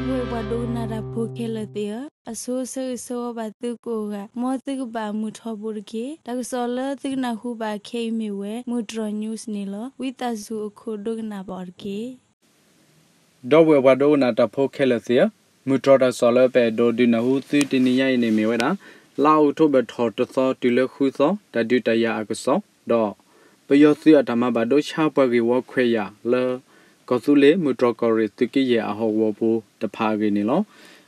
ဝဲပှၤဒိကနၣ်တၢ်ဖိခဲလၢာ်သ့ၣ်ဧၢ, အဆိဆၢဂ့ၤဆၢဝါဘၣ်သုကိးဂၤ, မ်သုကဘၣ်မုာ်ထီဘိတက့ၢ်. တၢ်ကစီၣ်လၢသုကနၢ်ဟူဘၣ်ခဲအံၤမ့ၢ်ဝဲ မုၢ်တြီၤ news န့ၣ်လီၤ. ဝံသးစူၤအခိၣ်ဒိကနၣ်ဘၣ်အီၤတက့ၢ်. ဒီပုၢ်ဝဲၢ်ပှၤဒိကနၣ်တၢ်ဖိခဲလၢာ်သ့ၣ်ဧၢ, မုၢ်တြီၤတၢ်ကစီၣ်လၢပအဲၣ်ဒိးဒုးနၢ်ဟူသုတနံၤညါအံၤန့ၣ်မ့ၢ်ဝဲဒၣ် လါအီးကထိဘၢၣ်ထီၣ်တသီတုၤလၢဃုသီ တၢ်ဒုးတၢ်ယၤအကစီၣ်, ဒီး ပယီၤသုးအတၢ်မၤဘၣ်ဒိဆါပှၤဂ့ၢ်ဝီခွဲးယာ်လၢ ကီၢ်သူလ့ၤ မုၢ်တြီၤကီၢ်ရ့ၣ်သုးက့ယဲၢ်အဟီၣ်ကဝီၤပူၤတဖၣ်အဂ့ၢ်န့ၣ်လီၤ.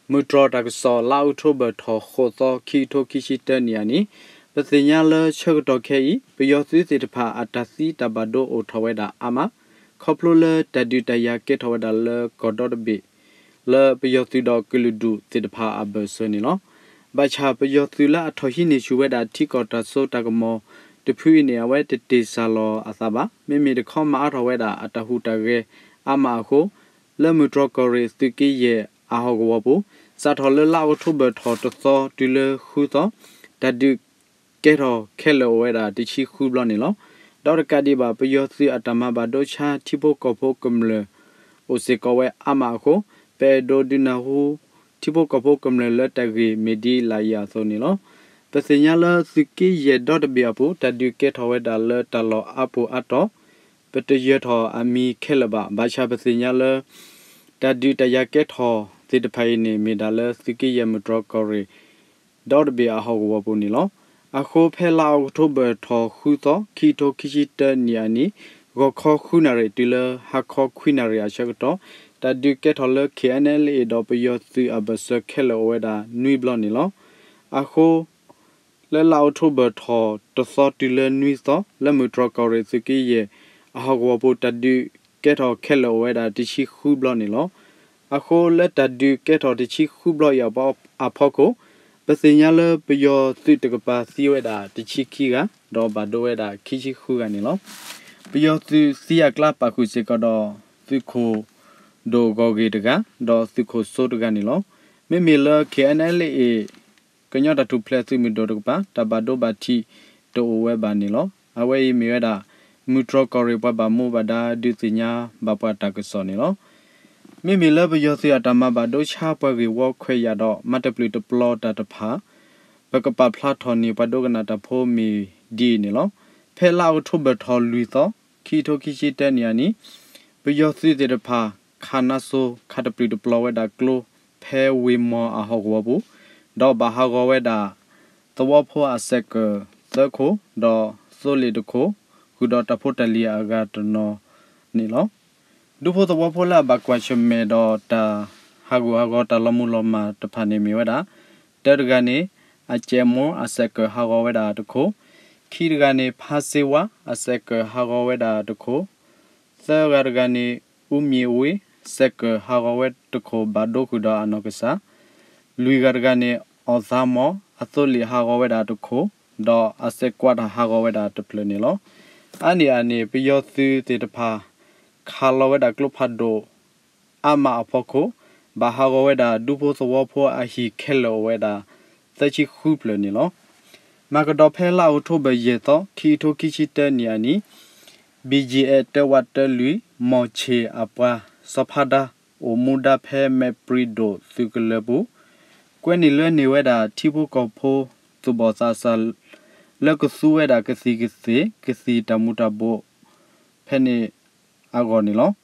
မုၢ်တြီၤတၢ်ကစီၣ် လါအီးကထိဘၢၣ်ထီၣ်ဃိးသီ ခံကထိခံဆံတၢနံၣ်အနံၤ, ပသ့ၣ်ညါလၢဆၢကတီၢ်ခဲအံၤ ပယီၤသုးသ့ၣ်တဖၣ်အတၢ်သံတၢ်ဘၣ်ဒိအိၣ်ထီၣ်ဝဲဒၣ်အါမး ခီဖျိလၢတၢ်ဒုးတၢ်ယၤကဲထီၣ်ဝဲဒၣ်လၢကီၢ်ဒီတဘ့ၣ် လၢပယီၤသုးဒီးကလုာ်ဒူၣ်သ့ၣ်တဖၣ်အဘၢၣ်စၢၤန့ၣ်လီၤ. ဘၣ်ဆၣ်ပယီၤသုးလၢအထီၣ်ဟံးန့ၢ်ဆူၣ်ဝဲဒၣ်ထံကီၢ်တၢ်စိတၢ်ကမီၤတဖုအံၤန့ၣ် အဝဲတတ့ၢ်စၢ်လီၤအသးဘၣ်. မ့မ့ၢ်တခီမၤအါထီၣ်ဝဲဒၣ်အတၢ်ဟူးတၢ်ဂဲၤအါမးအဃိ လၢမုၢ်တြီၤကီၢ်ရ့ၣ်သုးက့ယဲၢ်အဟီၣ်ကဝီၤပူၤ စးထီၣ်လၢလါအီးကထိဘၢၣ်ထီၣ်တသီတုၤလၢဃုသီ တၢ်ဒုးကဲထီၣ်ခဲလၢာ်အိၣ်ဝဲဒၣ်တဆံဃုဘျီန့ၣ်လီၤ. ဒီးတကးဒံးဘၣ် ပယီၤသုးအတၢ်မၤဘၣ်ဒိဆါထံဖိကီၢ်ဖိကမျၢၢ် အိၣ်စ့ၢ်ကီးဝဲအါမးအဃိ ပအဲၣ်ဒိးဒုးနၢ်ဟူ ထံဖိကီၢ်ဖိကမျၢၢ်လၢတၢ်ဂ့ၢ်မ့ၢ်ဒ်လာ်အံၤအသိးန့ၣ်လီၤ. ပသ့ၣ်ညါလၢသုးက့ယဲၢ်ဒီတဘ့ၣ်အပူၤ တၢ်ဒုးကဲထီၣ်ဝဲဒၣ်လၢတၢ်လီၢ်အါပူၤအါတီၤ ပတယၢၤထီၣ်အမံၤခဲလၢာ်ဘၣ်. ဘၣ်ဆၣ်ပသ့ၣ်ညါလၢ တၢ်ဒုးတၢ်ယၤကဲထီၣ်သ့ၣ်တဖၣ်အံၤန့ၣ် မ့ၢ်ဒၣ်လၢသုးက့ယဲၢ်မုၢ်တြီၤကီၢ်ရ့ၣ် ဒီတဘ့ၣ်အဟီၣ်ကဝီၤပူၤန့ၣ်လီၤ. အဃိဖဲလါအီးကထိဘၢၣ်ထီၣ်ဃုသီ ခံကထိခံဆံတၢနံၣ်အနံၤ ဂီၤခီဃုနၣ်ရံၣ်တုၤလၢဟါခီခွံနၣ်ရံၣ်အဆၢကတီၢ် တၢ်ဒုးကဲထီၣ်လၢ KNLA ဒီးပယီၤသုးအဘၢၣ်စၢၤခဲလၢာ်အိၣ်ဝဲဒၣ်နွံဘျီန့ၣ်လီၤ. အဃိ လၢလါအီးကထိဘၢၣ်ထီၣ်တသီတုၤလၢနွံသီ လၢမုၢ်တြီၤကီၢ်ရ့ၣ်သုးက့ယဲၢ်အဟီၣ်ကဝီၤပူၤ တၢ်ဒုးကဲထီၣ်ခဲလၢာ်အိၣ်ဝဲဒၣ်တဆံဃုဘျီန့ၣ်လီၤ. အဃိလၢတၢ်ဒုးကဲထီၣ်တဆံဃုဘျီအံၤအဖီခိၣ် ပသ့ၣ်ညါလၢပယီၤသုးတကပၤသံဝဲဒၣ်တဆံခံဂၤ ဒီးဘၣ်ဒိဝဲဒၣ်ခံဆံဃုဂၤန့ၣ်လီၤ. ပယီၤသုးသံအကျါပာ်ဃုာ်စ့ၢ်ကီးဒီး သုးခိၣ်ဒိၣ်ဂီၢ်ဂ့ၢ်တဂၤ ဒီးသုးခိၣ်စိတဂၤန့ၣ်လီၤ. မ့မ့ၢ်လၢ KNLA ကညီတၢ်ထူၣ်ဖျဲးသုးမုၢ်ဒိၣ်တကပၤ တၢ်ဘၣ်ဒိဘၣ်ထံးတအိၣ်ဝဲဘၣ်န့ၣ်လီၤ. အဝဲအံၤမ့ၢ်ဝဲဒၣ် မုၢ်တြီၤကီၢ်ရ့ၣ်ပှၤဘၣ်မူဘၣ်ဒါဒုးသ့ၣ်ညါဘၣ်ပှၤတၢ်ကစီၣ်န့ၣ်လီၤ. မ့မ့ၢ်လၢပယီၤသုးအတၢ်မၤဘၣ်ဒိဆါပှၤဂ့ၢ်ဝီခွဲးယာ်ဒီး မၤတပျုာ်တပျီၤတၢ်တဖၣ် ပကပာ်ဖျါထီၣ်န့ၢ်ပှၤဒိကနၣ်တၢ်ဖိမ့ၢ်ဒ်အံၤန့ၣ်လီၤ. ဖဲလါအီးကထိဘၢၣ်ထီၣ်လွံၢ်သီ ခံကထိခံဆံတၢနံၣ်အနံၤ ပယီၤသုးသ့ၣ်တဖၣ် ခးနါစိၤခးတပျုာ်တပျီၤဝဲဒၣ်ကျိ ဖဲဝ့ၢ်မီၢ်အဟီၣ်ကဝီၤပူၤ ဒီးဘၣ်ဟးဂီၤဝဲဒၣ် သဝီဖိအစဲးကၢၣ်သၢခိၣ် ဒီးသိလ့ၣ်တခိၣ် ဃုာ်ဒီးတၢ်ဖိတၢ်လံၤအဂၤတနီၤန့ၣ်လီၤ. ဒူဖိသဝီဖိလၢအဘၣ်ကွၢ်ဆၢၣ်မဲာ်ဒီးတၢ်ဟးဂူာ်ဟးဂီၤတၢ်လီၤမုၢ်လီၤမၢ်တဖၣ်န့ၣ်မ့ၢ်ဝဲဒၣ် တၢတဂၤန့ၣ် အကဲးမိၢ်အစဲးကၢၣ်ဟးဂီၤဝဲဒၣ်တခိၣ်, ခံတဂၤန့ၣ် ဖါစ့ဝါ အစဲးကၢၣ်ဟးဂီၤဝဲဒၣ်တခိၣ်, သၢဂၤတဂၤန့ၣ် အူမံၤဝ့ စဲးကၢၣ်ဟးဂီၤဝဲတခိၣ်ဘၣ်ဒိဃုာ်ဒီးအနီၢ်ကစၢ်, လွံၢ်ဂၤတဂၤန့ၣ် အီၣ်သးမီၢ် အသိလ့ၣ်ဟးဂီၤဝဲဒၣ်တခိၣ်, ဒီးအစဲးကွးတၢ်ဟးဂီၤဝဲဒၣ်တဖျၢၣ်န့ၣ်လီၤ. အါန့ၢ်အန့ၣ် ပယီၤသုးသ့ၣ်တဖၣ် ခးလီၤဝဲဒၣ်ကျိဖးဒိၣ် အါမးအဖီခိၣ် ဘၣ်ဟးဂီၤဝဲဒၣ်ဒူဖိသဝီဖိအဟံၣ်ခဲလၢာ်အိၣ်ဝဲဒၣ် သၢဆံဃုဖျၢၣ်န့ၣ်လီၤ. မၤကဒီးဖဲလါအီးကထိဘၢၣ်ယဲၢ်သီ ခံကထိခံဆံတၢနံၣ်အနံၤ ဘံၣ်ယံၣ်အဲၣ်တၢဝးတၢလွံၢ် မီၢ်ဆ့ၣ်အပှၤ စီၤဖါဒါ အိၣ်မူဒါဖဲမဲာ်ပြံးဒိၣ်သုးကလၢၤပူၤ ကွဲနုာ်လၢန့ၢ်ဝဲဒၣ်ထံဖိကီၢ်ဖိ သူၣ်ဘီၣ်သးစၢ် လၢကသူဝဲဒၣ်ကသံၣ်ကသ့ၣ် ကသံၣ်တၢ်မူၤတၢ်ဘိး ဖဲန့ၣ်အဂီၢ်န့ၣ်လီၤ.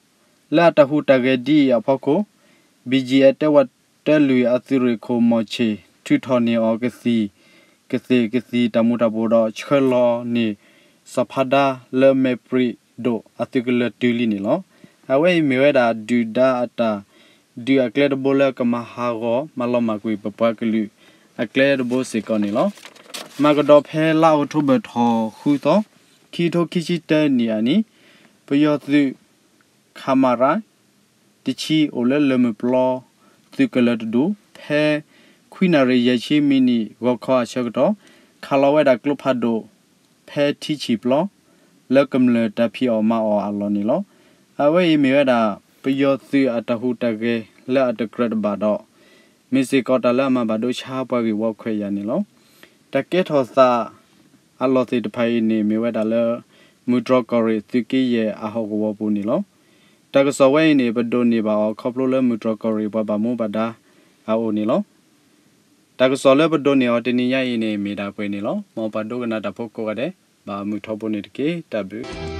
လၢအတၢ်ဟူးတၢ်ဂဲၤဒ်အံၤအဖီခိၣ် ဘံၣ်ယံၣ်အဲၣ်တၢဝးတၢလွံၢ်အသုးရ့ၣ်ခိၣ်မီၢ်ဆ့ၣ် ထုးထီၣ်န့ၢ်အီၤကသံၣ်ကသ့ၣ် ကသံၣ်တၢ်မူၤတၢ်ဘိးဒီး ဆှၢလီၤန့ၢ် စီၤဖါဒါလၢမဲာ်ပြံးဒိၣ်အသုးကလၢၤတုၤလံန့ၣ်လီၤ. အဝဲအံၤမ့ၢ်ဝဲဒၣ်ဒုၣ်ဒါအတၢ်ဒုးအကျဲတဘိလၢကမၤဟးဂီၤမၤလီၤမၢ်ကွံာ်ပပှၤကလုာ်အကျဲတဘိစ့ၢ်ကီးန့ၣ်လီၤ. မၤကဒီးဖဲလါအီးကထိဘၢၣ်ထီၣ်ဃုသီ ခံကထိခံဆံတၢနံၣ်အနံၤ ပယီၤသုး ခမရ တဆံ အိၣ်လၢလၢၢ်မုၢ်ပျီ သုးကလၢၤတဒူၣ် ဖဲခွံနၣ်ရံၣ်ယဲၢ်ဆံမံးနံး ဂီၤခီအဆၢကတီၢ် ခးလီၤဝဲဒၣ်ကျိဖးဒိၣ် ဖဲထံဆံၣ်ပျီ လၢကမျၢၢ်တၢ်ဖံးအီၣ်မၤအီၣ်အလီၢ်န့ၣ်လီၤ. အဝဲအံၤမ့ၢ်ဝဲဒၣ် ပယီၤသုးအတၢ်ဟူးတၢ်ဂဲၤလၢအတကြၢးတဘၣ်ဒီး မ့ၢ်စ့ၢ်ကီးတၢ်လၢအမၤဘၣ်ဒိဆါပှၤဂ့ၢ်ဝီခွဲးယာ်န့ၣ်လီၤ. တၢ်ကဲထီၣ်သးအလီၢ်သ့ၣ်တဖၣ်အံၤန့ၣ် မ့ၢ်ဝဲဒၣ်လၢ မုၢ်တြီၤကီၢ်ရ့ၣ်သုးက့ယဲၢ်အဟီၣ်ကဝီၤပူၤန့ၣ်လီၤ. တၢ်ကစီၣ်ဝဲအံၤန့ၣ် ပဒိးန့ၢ်ဘၣ်အီၤခီဖျိလၢမုၢ်တြီၢ်ကီၢ်ရ့ၣ်ပှၤဘၣ်မူဘၣ်ဒါအအိၣ်န့ၣ်လီၤ. တၢ်ကစီၣ်လၢပဒိးန့ၢ်အီၤတနံၤညါအံၤန့ၣ် မ့ၢ်ဒၣ်ပှဲၤန့ၣ်လီၤ. မ်ပှၤဒိကနၣ်တၢ်ဖိကိးဂၤဒဲး ဘၣ်မုာ်ထီဘိန့ၣ်တက့ၢ်. တၢ်ဘျုး